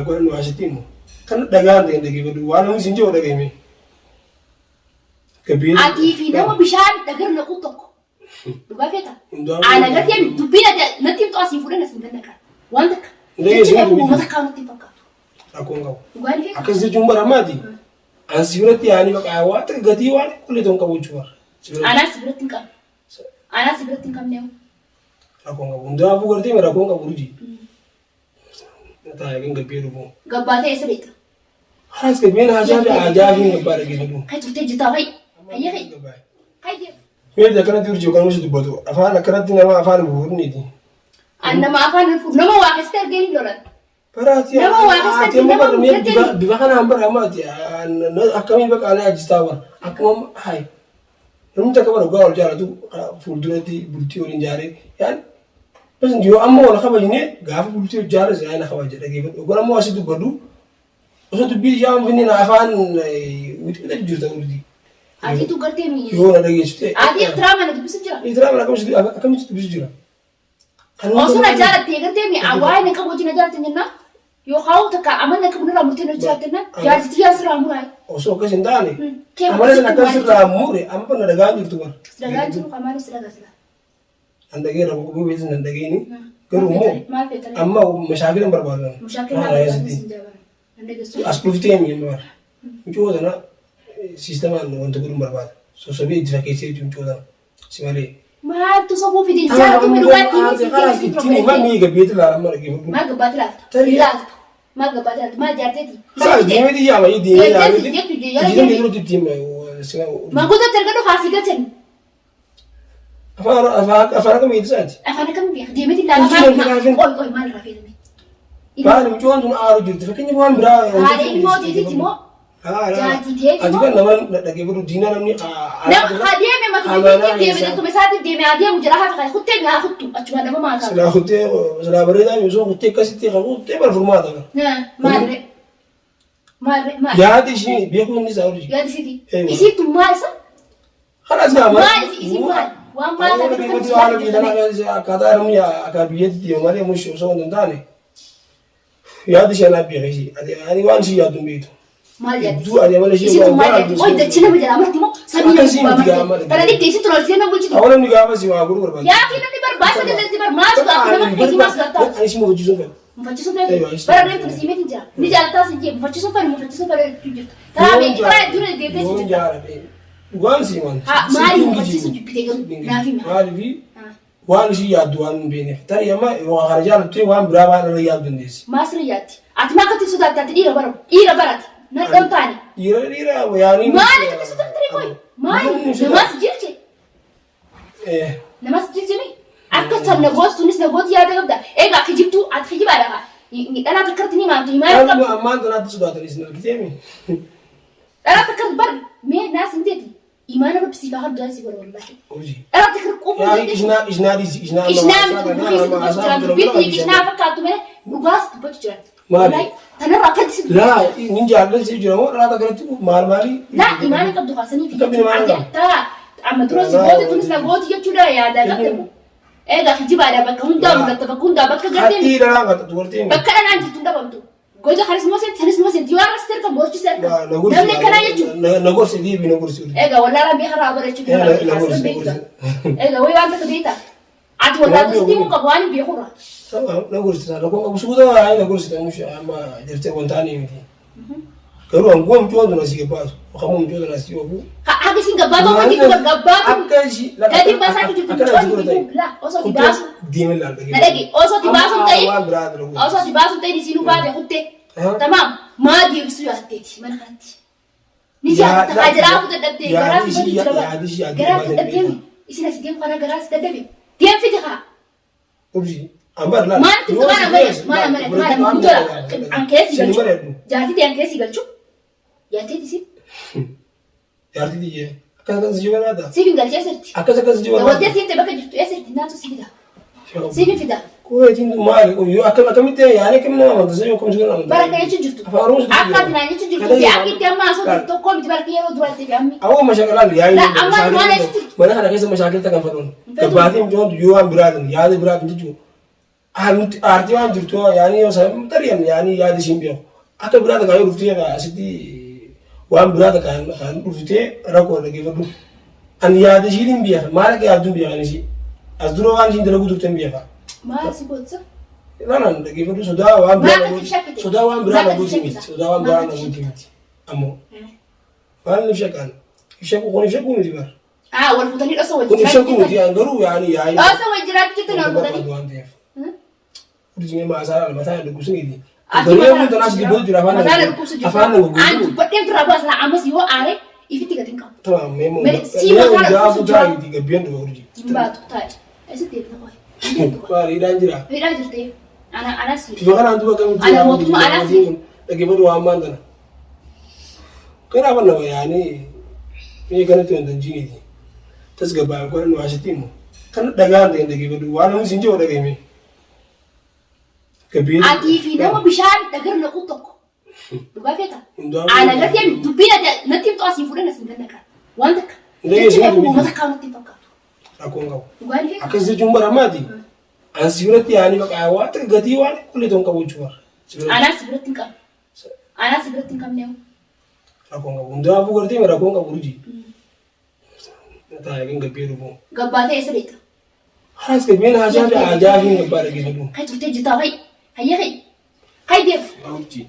Godhannu asitti himu. Kan dhagaan ta'e dhaggeeffadhu. Waan namni siin jedhu dhagahime. Gabbiyee. Atii fi nama bishaan dhagar naqu tokko. Dhugaa feeta? Hundaa'u. Ana gartee dubbiin ati natti himtu asii fuudhan asiin ganna qaba. Waan takka. Hundee Jechi keessatti kee miti. uummata kaan natti hin fakkaatu. Rakkoon qabu. Dhugaa ni feeta? Akkas jechuun bara ammaati. An si biratti yaa'anii baqa waan takka gatii waan qulli ta'u hin qabu jechuudha. Si biratti Anaa si biratti hin qabne. Anaa si biratti hin qabne. rakkoon qabu. Hundaafuu gartee rakkoon qabu urjii. Taa'ee kan gabbee dhufu. Gabbaatee eessa beekta? Haras gabbeen haajaa fi haajaa fi gabbaa dhaggeeffadhu. Kai turtee jirtaa kai. Hayyee kai. Kai deemu. Meeti akkanatti urjii yookaan musi dubbatu afaan akkanatti nama afaan bu'uurniiti. An nama afaan hin fuudhu. Nama waa keessatti argee hin lolan. Baraati Nama waa keessatti ati amma nama bara mee mudate bifa bifa kanaan bara amma ati akkamii baqa ani ajjistaa bara akkuma hayi namni takka bara dhugaa wal jaalatu fuulduratti bultii waliin jaaree yaan bas yoo amma wal kabajne gaafa bultii wal jaarre si na kabaja dhageeffadhu ogon ammoo asi dubbadhu osoo dubbii ijaa hin finne na afaan wixii jirta urjii Atiitu gartee mi. yoo na dhageessu ta'e Ati iftiraama na dubbisu jira. Iftiraama akkamitti dubbisu jira. Osoo na jaalattee gartee mi waa'ee na qabu wajjin na jaalatte jennaan yookaan takka amala na qabu narraa murtee na jiraatte jennaan jaarsitii yaa sirraa muraa. Osoo akkas hin taane Kee amala sana akkas maal sirraa mure amma na dhagaan jirtu bara. Dhagaa jiru qamaanis dhagaa sila. Nan dhageera boqobboo beektis nan dhageeni garuu immoo Maal feetare? amma mashaakila hin barbaadu. Mushaakila maal barbaadu sin jaabana. Nan dhageessu. As dhuftee hin jennu bara. Mucoo tana siistamaan wanta godhuun barbaada. Sossobee itti fakkeessee jechuun mucoo tana. Si malee. Maaltu sobuu fide jaartii mi dhugaatti mi si Kalaas keessa ittiin himanii gabbeetti ilaalan mara geeffadhu. Maal gabbaatti ilaalta? Tarii. Ilaaltu. Maal gabbaatti ilaaltu? Maal jaarteeti? Kalaas deemee xiyyaa wayii deemee Deemtee yaameeti. jettu jala Ijjitan deemi. duratti ittiin Manguuttatti argadhu haasii galchan. afaan afaan akkamii isaati. Afaan akkamii beeka? Deemeeti ilaala. Hojii Maal namni gaafin. qoy qoy maal irraa feetame? Maali mucoon tun aaru jirti fakkeenyaaf waan biraa. Haadha ilmoo teetitti moo? Jaartii teeti Ati moo? kan nama dhaggeeffatu diina namni. Nama haa deeme mata dubbiitti deeme jettuma isaatiif deeme haa deemu jala hafe kan kuttee haa kuttu achuma nama maa taatu. Silaa kuttee silaa bareedaa osoo kuttee akkasitti kuttee bara furmaata. Maal ree? Maal ree? Maal? Yaadi ishii beekuun inni isaa hojii. Yaadi isiiti. Eewa. Isiittu maal isa? Kanas gaa Maal isi isi maal? Waan maal Haala taate biyya kan haala biyya tanaa keessa akkaataa namni akka biyyatti deemu malee mush osoo hin taane yaadi ishee anaaf beeka ishee ati ani waan ishee yaaddu hin beektu. Maal yaaddi? Hedduu ani amala ishee Isiittu waan maal yaaddi? yaaddu Oyi dachee nama jalaa marti moo samii nama Akkasii gubbaa miti gaa marti? amma Tana dhitte isiittu loltee nama bulchitu. Awwa namni gaafa si waa godhu barbaada. Yaa fi namni barbaasa dandeetti bar maal sodaatu nama keetii maal sodaattaa? Ani si mufachiisuun fedha. Mufachiisuun Eeyyoo, fedhu. ishee. Bara reefu si meetiin jira. Ni jaalataa si jee mufachiisuun fedhu mufachiisuun fedhu jechuu jirta. Taraa beekti taraa dura deemtee Yoon jirta. jaaladhe dhugaan si himan. Haa, maaliif mufachiisuu jibbite garuu? Naaf himi. Maaliif waan ishii yaaddu waan hin beekneef. Tarii amma yoo kana jaalattu waan biraa waan irra yaaddu dandeessi. Maal sirra yaaddi? Ati maa akkatti sodaatti ati dhiira bara dhiira barati. Na dhoon taane. Dhiira dhiira yaanii. Maaliif akkatti sodaatti qoy? Maali? Namaas jilche. Namas jilchimi. Akka san nagoos tunis nagooti yaada qabda. Egaa kijibtuu ati kijibaadha kaa. Dhalaa takkarratti ni maamtu himaa yoo qabdu. Ammaan tanaatti sodaatanis hin argiteemi. Dhalaa takkarratti bar mee naas hin teeti. Imaana rabbi siif haa kaddu si godha wallaahi. Hojii. Dhalaa takkarratti quufuu hin Yaani dandeessu. qishnaa qishnaa dhiisi qishnaa Qishnaa miti dubbii dubbachuu jiran dubbiitti qishnaa fakkaattu malee dhugaas dubbachuu jiran. Maali? Wallaahi tanarraa fardi si dubbachuu Laa jiran. nin jaallan si jira moo dhalaa takkarratti maal maali? Laa imaana qabdu kaasanii fi Qabdi imaana ati qabdu. taa amma dura si goote tunis na gooti jechuudha yaadaa qabda moo. Egaa kijibaadha bakka hundaa mul'atta bakka hundaa bakka gartee Haxxii dhalaa qabdu dubartiin. bakka dhalaan jirtu hin dhabamtu. Goja kanis moo seenti sanis moo seenti yoo arras serka borchi serka. Na gorsi. Namni akkanaa jechuun. Na gorsi deebi na gorsi. Egaa wallaalaan beekaa irraa barachuu Na kan gorsi na beekta. gorsi. Egaa wayi waan takka beekta. Ati wallaaltu sitti himuu qabu waan hin beekurra. Na gorsi rakkoo qabu suuta waa'ee na gorsi ta'uun amma jirtee wanta ani miti. Garuu hanguma mucoo tun asii gabbaasu kamuu mucoo tun asii ofu. Haga isin gabbaatu akka jirtu gabbaatu. Akka ishii Gadi baasaa akka jirtu mucoo hin laa osoo itti baasu. Deemin laal Na dhagi osoo itti baasu hin ta'in Waan biraa dalagu. osoo itti baasu hin ta'in isinuu baate kuttee. Tamaam maa deebisuu yaaddeeti mana kanatti. Ni jaalata haa jiraatu dadhabdee garaa si badu jira bara. Garaa dadhabdee isin asii deemu kana garaa si dadhabe. Deemfiti haa. Obsi ambar laal. Maal itti maal amare maal amare maal amare guddoodha. An keessi galchu. Jaartii ta'e an keessi galchu. Jaartii isin Jaartii tiyyee akkas akkas si barbaada. siif hin galchee sirti. Akkas akkas si barbaada. Daawwattee siif ta'e bakka jirtu ee sirti naatu si fida. Siif hin fida. Kuweetiin maali kun yoo akkam akkamitti yaani akkam nama amantaa yoo akkam nama amantaa. Bara kana jechuun jirtu. Afaan Oromoo Akka ati naan jechuun jirtu fi akka itti amma asoo jirtu tokko miti bara yeroo duraatti fi ammi. Awwa mashaqalaan yaa'ii La, amma ati maal jechuun jirtu? mana kana keessa mashaakilta kan fedhuun. Gabbaatiin mucoon yoo waan biraatiin yaada biraatiin jechuun. Nuti aartii waan jirtu yaani yoo san tari'an yaani yaada isiin beeku. Akka biraa takka yoo dhuftee asitti waan biraa takka kan dhuftee rakkoo dhaggeeffadhu. Ani yaada ishiin hin beeka. Maal akka yaaddu hin beekan isii. As dura waan ishiin dalaguu turte hin beeka. Maal si gootisa? Lalaan dhaggeeffadhu sodaa waan biraa Maal ati shakkite? Sodaa waan biraa Maal ati naguuti miti. shakkita? Sodaa waan Maal biraa ati naguuti shakkita? miti. Ammoo maal ni shakkaan? Shakku kun shakkuu miti bara. Ah, wal fuutanii dhosa wal Kun jiraachuu shakkuu miti jettan. an garuu yaani yaa'i. Dhosa wal jiraachuu jettan wal fuutanii. Barbaadu waan ta'eef. Urjii maasaa mataa hin dhukkubsiniiti. Ati Garuu mataa kun tanaas dubbatu jira afaan mataa na dhukkubsu jirta. afaan na An gurgurtu. dubbadheen firraa bu'aa sana ammas yoo aare ifitti gadi hin qabu. Tamam meemu. Mee sii mataa na Gaafu dhukkubsu jira. taa'iti gabbiyaan dhufa urjii. Hin baatu taa'e. Eessatti deebita qoy? Hin deemtu qoy. Maali hidhaan jira. Hidhaa jirti. Ana anas. Bifa kanaan duba kamitti Ana mootummaa anas. Dhaggeeffatu waan maan tana. Kanaaf nama yaani mee kanatti wanta hin jiiniiti. Tasgabbaa'e kun nu asitti himu. Kan dhagaan ta'e dhaggeeffatu waan namni siin jiru dhaggeeffame. Gabbiyaan. Atii fi nama bishaan dhagar naqu tokko. Dhugaa feeta? Hundaafuu- Ana gartee dubbiin ati natti himtu asii fuudhan asiin gannaqan. Waan takka. Hundee Jechi keessatti kee miti. uummata kaan natti hin fakkaatu. Rakkoon qabu. Dhugaa ni feeta? Akkas jechuun baramaati. An si biratti yaani baqa waan takka gatii waan qullee ta'uu qabu jechuudha. Si biratti Anaa si biratti hin qabne. Anaa si biratti hin qabne. Rakkoon qabu. Hundaafuu gartee rakkoon qabu urjii. Taa'ee kan gabbee dhufu. Gabbaatee eessa deemta? Haras gabbeen haasaa fi ajaa fi gabbaa dhaggeeffatu. Kai turtee jirtaa kai. Hayyee kai. Kai deem. Urjii.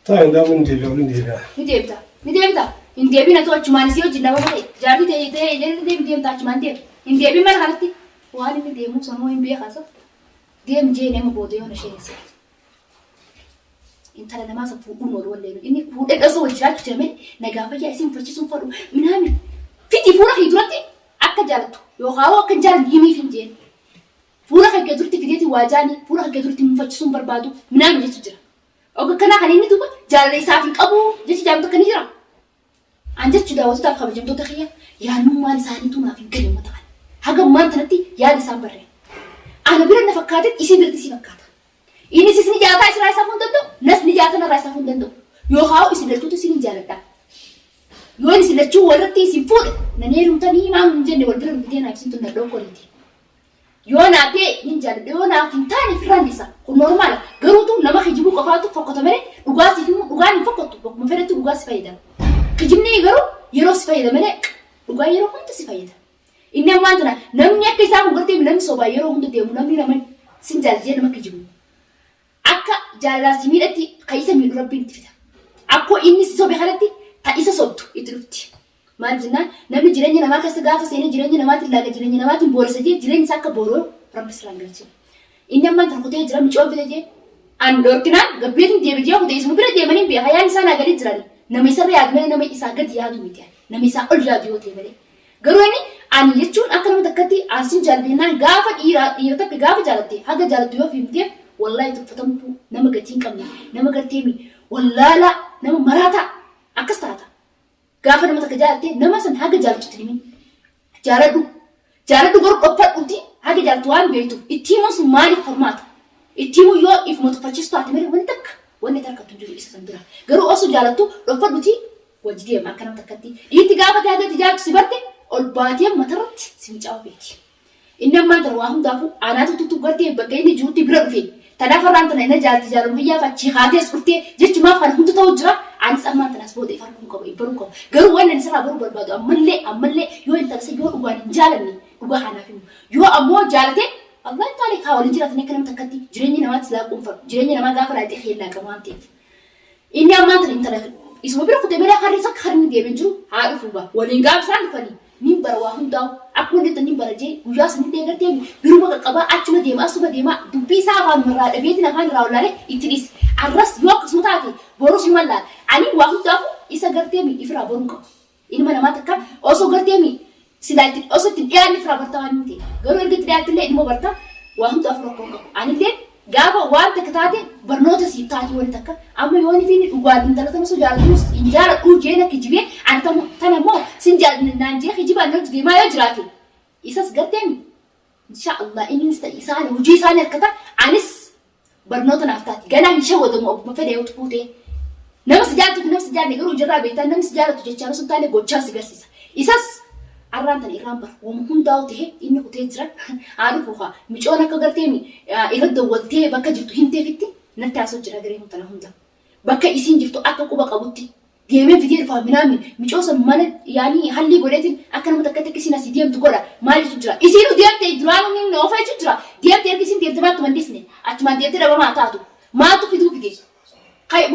Taa'ee hundaafuu hin deebi'a waliin deebi'a. Ni deemta. Ni deemta. Hin deebiin atu achumaan isii wajjin nama ta'e. Jaartii ta'e ta'e jedhee deem deemta achumaan deem. Hin deebiin mana kanatti. Waan inni deemuu sanuu hin beekaasa. Deem jee nama booda yoona isheen hin seetu. Intala namaa san fuudhuun oolu wallee inni fuudhee dhosoo wal jiraachuu jira malee nagaa fayyaa isin uffachiisuun fadhu minaamin fiti fuula kee duratti akka jaalattu yookaan akka hin jaalanne himiif hin jeen. Fuula kee duratti fideeti waa jaanii fuula kee duratti mufachiisuun barbaadu minaamin jechu jira. Oga kanaa kan inni duuba jaalala isaaf hin qabu jechi jaalatu akka ni jira. An jechu daawwatootaaf kabajamtoota kiyya yaadnummaan isaaniituu naaf hin galle uummata kana. Haga ammaan tanatti yaada isaan barreen. Ana bira na fakkaatetti isii biratti isii fakkaata. Innis isin jaalataa isin irraa isa hin danda'u, nas ni jaalata narraa isa hin danda'u. Yookaan isin lachuutu isin hin jaaladha. Yoo isin lachuu walirratti isin fuudhe nan heerumtanii maal hin jenne wal bira nu fidee naaf isin tun nadhoo koriiti. Yoo naaf ta'e nin jaalladha yoo naaf hin taane ofirraan dhiisa. Kun normaala. Garuutu nama kijibuu qofaatu fokkota malee dhugaa siif himu dhugaan hin fokkottu. Bakkuma fedhettu dhugaa si fayyadama. Kijibni garuu yeroo si fayyada malee dhugaa yeroo hunda si fayyada. Inni ammaan tana namni akka isaa kun gartee namni sobaa yeroo hunda deemu namni nama sin jaallatee nama kijibu. Akka jaalalaa si miidhatti kan isa miidhu rabbiin itti fida. Akkoo inni si sobe kanatti ta isa sobdu itti dhufti. Maal jennaan namni jireenya namaa keessa gaafa seenee jireenya namaatiin laaga jireenya namaatiin booressa jee jireenya isaa akka booroo rabbi sirraan galchee. Inni ammaan tana kutee jira micoon fide jee. An dhorkinaan gabbeetiin deebi jee kutee isuma bira deemanii beeka yaan isaa naa gadi jirani. Nama isarra yaadu malee nama isaa gadi yaadu miti. Nama isaa ol yaadu yoo ta'e malee. Garuu inni ani jechuun akka nama takkatti an sin jaalladha jennaan gaafa dhiira dhiira takka gaafa jaalatte haga jaalattu yoo himteef wallahi tuffatamtuu nama gatii hin qabne nama garteemi wallaalaa nama maraataa akkas taata. Gaafa nama takka jaalatte nama san haga jaalattu itti himin. Jaaladhu. Jaaladhu garuu dhokfadhuuti haga jaalattu waan beektuuf itti himuun sun maaliif furmaata? Itti himuu yoo ifuma tuffachiisu taate malee wanti takka wanni ati harkattu hin jiru isa san bira. Garuu osoo jaalattu dhokfadhuuti wajji deema akka nama takkatti. Dhiirti gaafa ati haga itti jaalattu si barte ol baatee matarratti si micaa'uu beeki. Inni ammaan tana waa hundaafuu anaatu tuttu gartee bakka inni jirutti bira dhufe. Tanaaf har'aan tana ina jaalti jaaluma kiyyaaf achii kaatees dhuftee jechumaaf kana hunda ta'u jira. Anis ammaan tanaas booda if arguu qaba, if baruu qaba. Garuu wanni ani sirraa baruu barbaadu ammallee ammallee yoo intala isa yoo dhugaan hin jaalanne dhugaa kanaaf himu. Yoo ammoo jaalate Allah taale kaa waliin jiraatan akka nama takkatti jireenya namaatti laaquun fadhu. Jireenya namaa gaafa laaqxee kee laaqama waan ta'eef. Inni ammaan tana intala isuma bira kutee malee harri takka harri inni deemee jiru haa dhufu ba. Waliin gaafa isaan dhufanii nin bara waa hundaa'u akkuma inni nin bara jee guyyaa sanillee gartee biruma qaqqabaa achuma deema asuma deema dubbii isaa afaan irraa dhabeetiin afaan irraa wallaalee itti dhiise. Arras yoo akkasuma taate borus ni mallaala. Ani waa hundaafu isa gartee mi ifirraa baruu qabu. Ilma namaa takka osoo gartee mi silaa itti osoo itti dhiyaanne firaa barta waan hin ta'e. Garuu erga itti dhiyaatte illee ilmoo barta waa hundaafuu rakkoo hin qabu. Anillee gaafa waan takka taate barnoota siif taate wani takka amma yoo inni dhugaan intala tana osoo jaalattus hin jaaladhuu jee na kijibee ani tana immoo sin jaaladha jee kijibaan na hojii deemaa yoo jiraate isas gartee mi insha Allah innis ta'e isaan hojii isaanii harkata anis barnoota naaf taati. Ganaa hin shawwadamu abbuma fedhe yoo fuutee. Nama si jaalatu fi nama si jaallanne garuu ijarraa beektaa namni si jaalatu jechaan osoo hin taane gochaan si garsiisa. Isas Arraan tana irraan bara wama hundaa'u ta'e inni kutee jira. Haa dhufu haa micoon akka gartee irra dawwaltee bakka jirtu himteefitti natti haasoo jira garee tana hunda. Bakka isiin jirtu akka quba qabutti deemee fidee dhufaa minaamin micoo san mana yaanii hallii godheetiin akka nama takka takka isiin asii deemtu godha maal jechu jira. Isiinu deemte duraanuu ni oofa jechu jira. Deemte erga isiin deemte maaltu mandisne achumaan deemte dhabamaa taatu maaltu fiduu fide.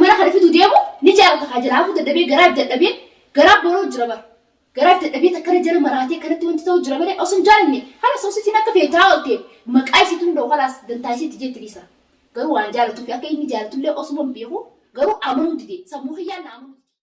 Mana kana fiduu deemu ni jaalata kaa jalaa hafuu dadhabee garaa dadhabee garaa booroo jira bara. Garaa dadhabee takkana jala maraatee kanatti wanti ta'u jira malee osoo hin jaalanne haala soositiin akka feetaa oolte maqaa isiitu hunda'u kalaas dantaa isiitti jeetti dhiisa. Garuu waan jaalatuuf akka inni jaalatullee osuma hin beeku garuu amanuu dide sammuu kiyyaan na amanuu dide.